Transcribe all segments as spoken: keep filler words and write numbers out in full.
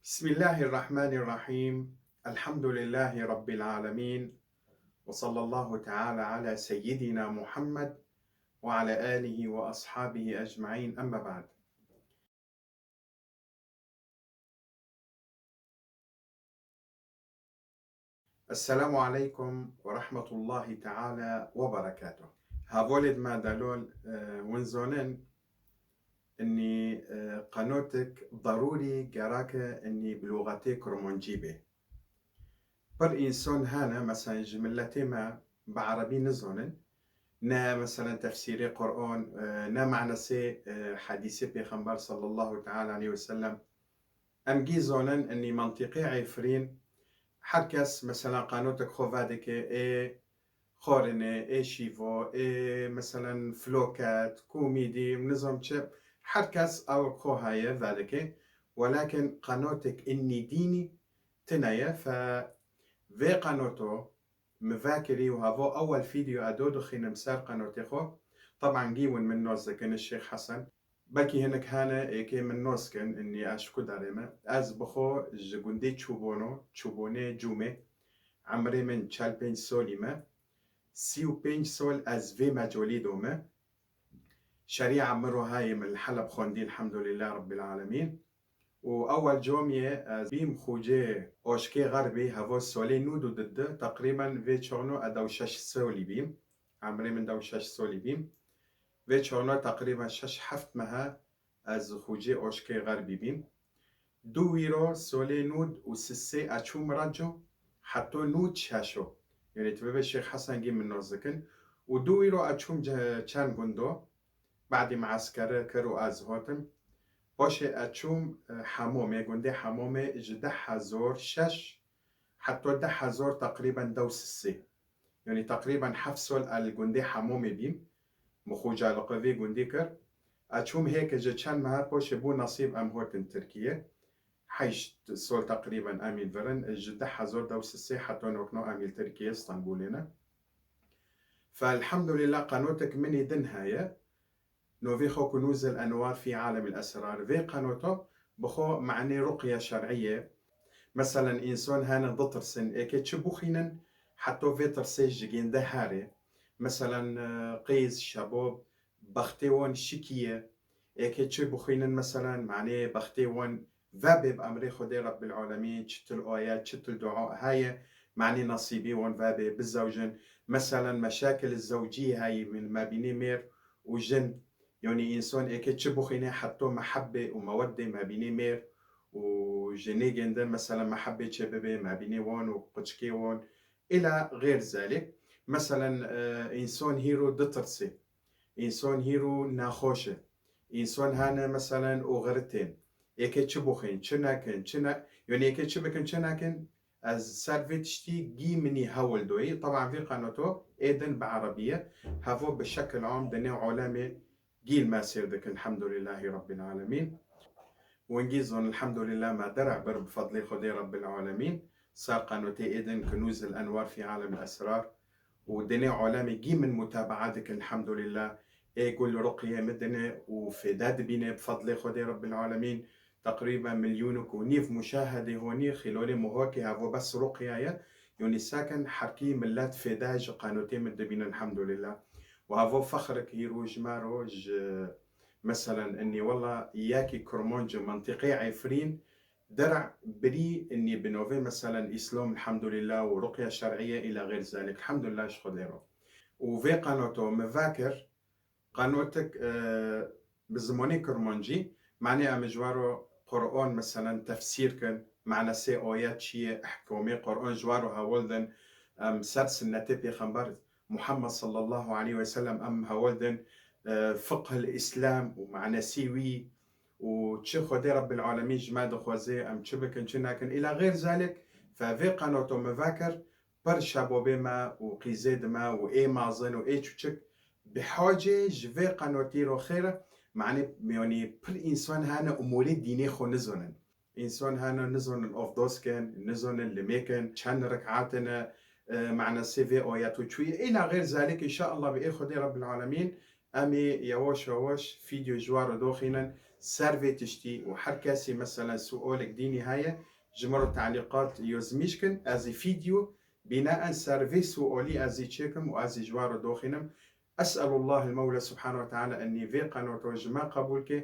بسم الله الرحمن الرحيم. الحمد لله رب العالمين. وصلى الله تعالى على سيدنا محمد وعلى آله وأصحابه أجمعين. أما بعد. السلام عليكم ورحمة الله تعالى وبركاته. Hevalêd me delal, e, hûn zanin, inî, e, qanotek darûrî gereke inî bi luxetê kurmancî bê. Pir însan hene, meselen ji miletê me bi erebî nizanin, ne meselen tefsîrê Quran, e, ne manesê, e, hedîsê Pêxember sallallahu teala aleyhi ve sellem. Em gî zonin inî mentiqê Efrîn, her kes mesela qanotek xwe vedike, ê xwarinê, ê şîvo, ê meselen floket, komîdî, nizam çi, her kes ew xwe heye vedike. Welakin qanotek inî dînî tine ye, fe vê qanoto mi vekirî û havo ewel fîdyo edo dixînim ser qenotê xwe. Teban gî win min nas dikin, Şêx Hesen. Belkî hinek hene êkê min nas kin, inî ez ji ku derê me. Ez bi xwe ji gundê Çûbono, Çûbonê Cûmê. Emrê min çel pênc solî me. Sî û pênc sol ez vê mecolî do me. Şerîa min ro hayê min li Heleb xwendî, elhamdulillah Rabbil Alemîn. Û ewel camiyê ez bîm xucê Oşkê Xerbî, hevo solê nûd û diddi, teqrîben vê çaxno ez dew şeş solî bîm. Emrê min dew şeş solî bîm. Vê çaxno teqrîben şeş heft mehe ez xucê Oşkê Xerbî bîm. Du wîro solê nûd û sisê ez çûm Reco, heto nûd şeşo. Yanî tu bibê Şêx Hesen gî min nas dikin. Û du wîro ez çûm ce-, çend gundo, badî meeskere kir û ez hatim. Paşê ez çûm, e, Hemomê, gundê Hemomê ji deh hezor şeş heto deh hezor teqrîben dew sisê. Yanî teqrîben heft sol el gundê Hemomê bîm. Min xuca li qe vê gundî kir. Ez çûm hêke ji çend mehe paşê bû nesîb em hatin Tirkiye. Heşt sol teqrîben em î virin, ji deh hezor dew sisê heta nokno em î Tirkiye, Stenbolê ne. Fe elhamdulillah qenotek min î din heye. Novê xwe Kunûz el Enwar fî Alem el Esrar. Vê qenoto bi xwe manê ruqya şer'î ye. Meselen, însan hene ditirsin, êkê çi bixwînin, heto vê tirsê ji gênde herê. Meselen, e, qîz, şebob, bextê wan şikî ye. Êkê çi bixwînin, meselen, manê bextê wan vebê bi emrê Xwedê Rebbil Alemîn, çi til ayet, çi til dua heye, manê nesîbê wan vebê, bizewjin. Meselen, meşakil zewcî heyî min mebînê mêr û jin. Yanî însan êkê çi bixwîne, heto mehebbê û meweddê mebînê mêr û jinê gênde, meselen, mehebbê çê bibe mebînê wan û quçikê wan. Îla xêr zelîk. Meselen, e, însan hîro ditirsê. Însan hîro nexweş e. Însan hene, meselen, oxiritên. Êkê çi bixwîn, çi nekin, çi ne-, yanî êkê çi bikin, çi nekin, ez ser vê tiştî gî minî hewl doyî. Teban vî qenoto ê din bi erebî ye. Hevo bi şekil am di nêv alemê gî li me sêr dikin, elhamdulillahî Rabbil Alemîn. Wengî zon, elhamdulillah, me dera bir bi fedlê Xwedê Rabbil Alemîn. Ser qenotê ê din Kunûz el Enwar fî Alem el Esrar. Û dinê alemê gî min mutabaa dikin, elhamdulillah. Ê gul ruqyê min dine û fêde dibîne bi fedlê Xwedê Rabbil Alemîn. Teqrîben milyonok û nîv muşahedê honî xîlolê muhokê hevo bes ruqya ye. Yanî sakin herkî millet fêde ji qenotê min dibîne, elhamdulillah. Û hevo fexrik hîro ji me ro ji, meselen, inî wela yekî kurmanc û mentiqê Efrîn dera birî inî bi novê, meselen, Îslam, elhamdulillah, û ruqya şer'î ye, îla xêr zelîk, elhamdulillah, ji Xwedê ro. Û vê qenoto mi vekir, qenotik, e, bi zimanê kurmancî, manê em ji we ro Quran, meselen, tefsîr kin, manesê ayet çi ye, ehkamê Quran ji we ro hewl din, em ser sinnetê Pêxember Muhammed sallallahu aleyhi ve sellem em hewl din, e, fiqhil Îslam û manesê wî û çi Xwedê Rebbil Alemîn ji me dixwaze, em çi bikin, çi nekin. Îla xêr zelîk, fe vê qenoto mi vekir, pir şebobê me û qîzê di me û ê mezin û ê çûçik bi hacê ji vê qenotî ro xêr e. Manê, yanî pir însan hene umûrê dînê xwe nizonin. Însan hene nizonin ovdos kin, nizonin limê kin, çend rikatine, e, manesê vê ayet û çûyê. Îla xêr zelîk, înşaallah, bi ê Xwedê Rebbil Alemîn Em ê yewaş yewaş fîdyo ji wan re doxînin ser vê tiştî û her kesî meselen sualek dînî heye, ji min re telîqat yozmîş kin, ez ê fîdyo bînaen ser vê sualî ez ê çêkim û ez ê ji wan re doxînim. أسأل الله المولى سبحانه وتعالى إني vê qenota ji me qebûl ke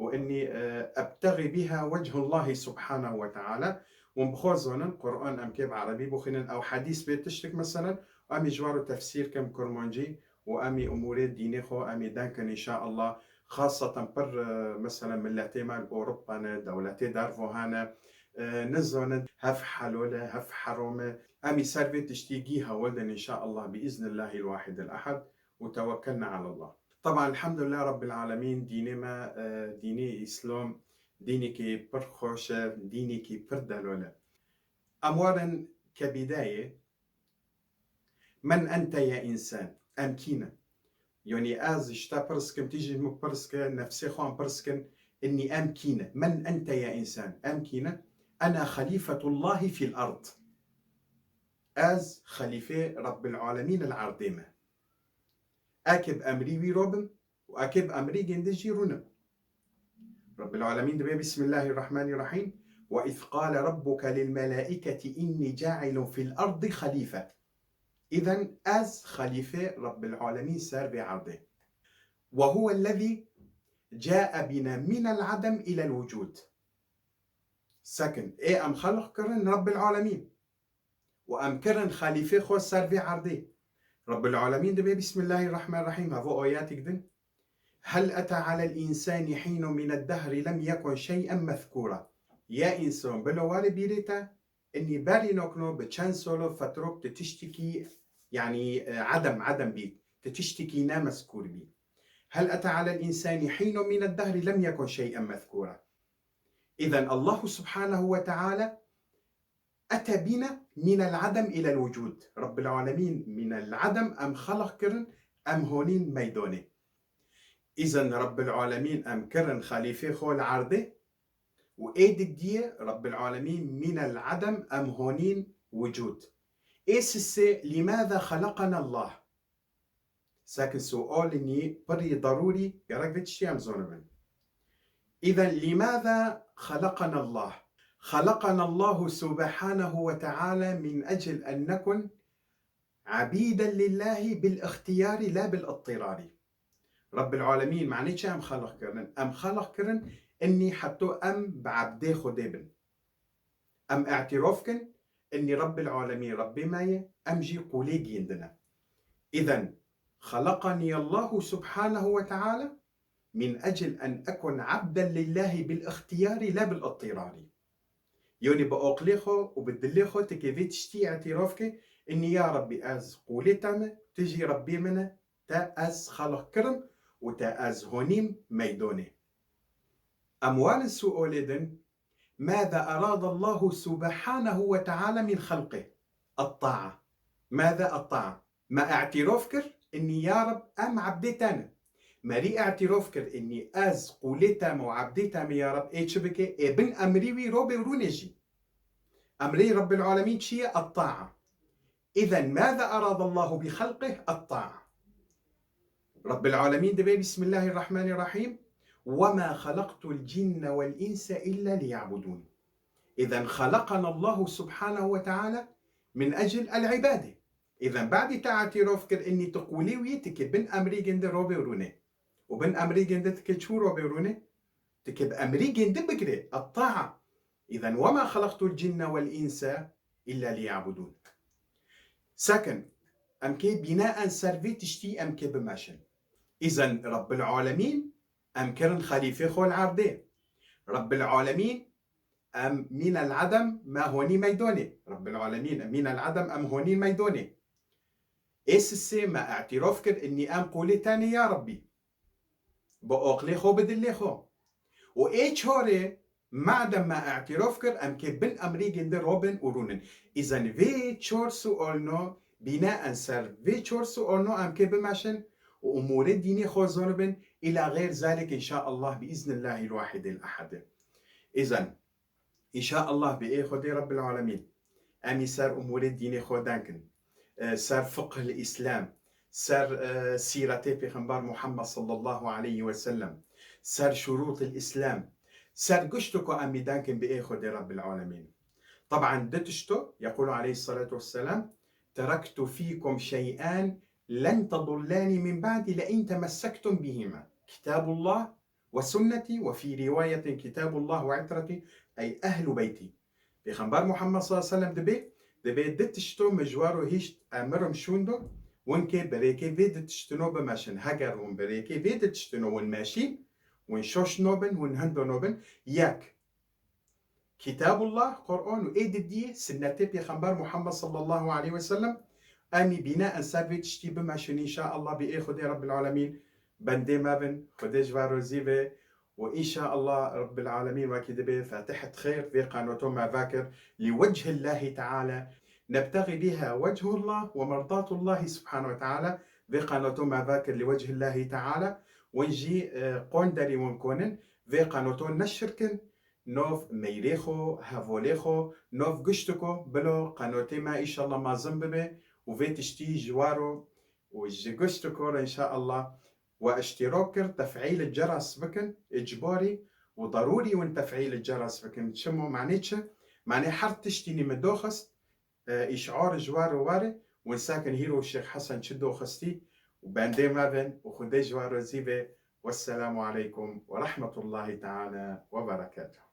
û إني, e, أبتغي بها وجه الله سبحانه وتعالى. Hûn bi xwe zanin, Quran em kê bi erebî bixwînin, ew hedîs bê tiştik meselen, em ê ji wan re tefsîr kim kurmancî û em ê umûrê dînê xwe em ê denkin înşaallah. Xaseten pir, e, meselen miletê me li Ewropa ne, dewletê dervo hene, e, nizanin hev helal e, hev heram e. Em ê ser vê tiştî gî hewl din înşaallah bi îznillahil wahidil ehad. وتوكلنا على الله. طبعا الحمد لله رب العالمين، dînê me, e, dînê Îslam, dînekî pir xweş e, dînekî pir delal e. Em werin ke bîdayê, من أنت يا إنسان؟ Em kî ne? Yanî ez ji te pirs kim, tu jî ji min pirs ke, nefsê xwe em pirs kin, inî em kî ne? من أنت يا إنسان؟ Em kî ne? أنا خليفة الله في الأرض. Ez xelîfê Rabbil Alemîn li erdê me. Eke bi emrî wî robim û eke bi emrî gêndê jî rûnim. Rabbil Alemîn dibê, Bismillahirrahmanirrahîm, وإذ قال ربك للملائكة إني جاعل في الأرض خليفة. Îden ez xelîfê Rabbil Alemîn ser vê erdê. وهو الذي جاء بنا من العدم إلى الوجود. Sekin, ê em xelq kirin Rabbil Alemîn. Û em kirin xelîfê xwe ser vê erdê. Rabbil Alemîn dibê, Bismillahirrahmanirrahîm, heva ayetek din. هل أتى على الإنسان حين من الدهر لم يكن شيئا مذكورا. Ya însan, bila were bîrê te, inî berî nokno bi çend solo fetrok tu tiştekî, yanî, e, edem, edem bî, tu tiştekî ne mezkûr bî. هل أتى على الإنسان حين من الدهر لم يكن شيئا مذكورا. Îden Allahu Subhanahu ve Teala أتى بنا من العدم إلى الوجود. Rabbil Alemîn من العدم em xelq kirin, em honîn meydonê. Îzen Rabbil Alemîn em kirin xelîfê xwe li erdê û ê digdiyê Rabbil Alemîn من العدم em honîn wicûd. Ê sisê لماذا خلقنا الله؟ Sekin sualinî pirî darûrî, gerek vê tiştî em zonibin. Îden, لماذا خلقنا الله؟ خلقنا الله سبحانه وتعالى من أجل أن نكن عبيدا لله بالاختيار لا بالاضطرار. Rabbil Alemîn, manê çi em xelq kirin? Em xelq kirin, inî heto em bi ebdê Xwedê bin. Em îtirof kin, inî Rabbil Alemîn Rabbê me ye, em jî qûlê giyindine. Îden, خلقني الله سبحانه وتعالى من أجل أن أكون عبدا لله بالاختيار لا بالاضطرار. Yanî bi aqlê xwe û bi dilê xwe tikê vê tiştî îtirof ke, inî ya Rabbî ez qûlê te me, tu jî Rabbê min e, te ez xelq kirim û te ez honîm meydonê. Em werin sualê din, ماذا أراد الله سبحانه وتعالى من خلقه؟ الطاعة. ماذا؟ الطاعة. Me îtirof kir, inî ya Reb, em ebdê te ne. Merî îtirof kir, inî ez qûlê te me û ebdê te me ya Reb, ê çi bike? Ê bin emrî wî robe û rûne jî. Emrê Rabbil Alemîn çi ye? الطاعة. إذن ماذا أراد الله بخلقه؟ الطاعة. Rabbil Alemîn dibê, Bismillahirrahmanirrahîm, وما خلقت الجن والإنس إلا ليعبدون. إذن خلقنا الله سبحانه وتعالى من أجل العبادة. Îden badî te îtirof kir, inî tu qûlê wî, tu kê bin emrî ginde robe û rûne. Û bin emrî ginde tu kê çû robe û rûne? Tu kê bi emrî ginde bigire, الطاعة. Îden وما خلقت الجن والإنس إلا ليعبدون. Sekin, em kê bînaen ser vê tiştî em kê bimeşin. Îden Rabbil Alemîn em kirin xelîfê xwe li erdê. Rabbil Alemîn em mînel edem me honî meydonê. Rabbil Alemîn, mînel edem em honî meydonê. Ê sisê me îtirof kir, inî em qûlê te ne ya Rabbî. Bi aqlê xwe, bi dilê xwe. Û ê çarê, madem me îtirof kir, em kê bin emrî ginde robin û rûnin. Îzen vê çar sualno, bînaen ser vê çar sualno em kê bimeşin û umûrê dînê xwe zonibin, îla xeyr zalik înşaallah bi îznillahil wahidil ehad. Îzen, înşaallah bi ê Xwedê Rabbil Alemîn, em ê ser umûrê dînê xwe denkin, e, ser fiqhil Îslam, ser, e, sîretê Pêxember Muhammed sallallahu aleyhi ve sellem, ser şurûtîl Îslam, ser giştî ku em mîdan kin bi ê Xwedê Rabbil Alemîn. Taban du tişto, yekulu aleyhissalatu vesselam, "Teraktu fîkum şey'an len tedullani min ba'di le in temessektum bihima. Kitabullah ve sunneti ve fî riwayetin kitabullah ve itreti ey ehlu beyti." Pêxember Muhammed sallallahu aleyhi ve sellem dibê, dibê du tişto min ji waro hişt, em mirim şûndo, win kê bi rêkê vê du tiştino bimeşin. Heger win bi rêkê vê du tiştino win meşîn, win şoş nobin, win hindo nobin. Yek, Kitabullah, Qur'an û ê didiyê, sinnetê Pêxember Muhammed sallallahu aleyhi ve sellem, em î bîne en ser vê tiştî bimeşin, înşaallah, bi ê Xwedê Rabbil Alemîn bendê me bin, Xwedê ji we rozî be. Û înşaallah Rabbil Alemîn wekî dibe fatihet xêr vê qanoto me vekir, li wechillahî teala, nebtexî biha wechullah ve merdatullahi subhanahu ve teala, vê qanoto me vekir li wechillahî teala, win jî, e, qonderî win konin, vê qanoto neşir kin, nov meyrê xwe, hevolê xwe, nov giştiko, bilo qenotê me înşallah mezin bibe û vê tiştî ji waro û ji giştiko re înşallah we iştîrok kir, tef'îl ceres bikin, icbarî û darûrî win tef'îl ceres bikin. Çimo? Manê çi? Manê her tiştînî min doxist, e, îşar ji waro ware, win sekin hîro Şêx Hesen çi doxistî û bendê me bin û Xwedê ji we rozî be. Wesselamu aleykum ve rahmetullahi teala ve berekatuhu.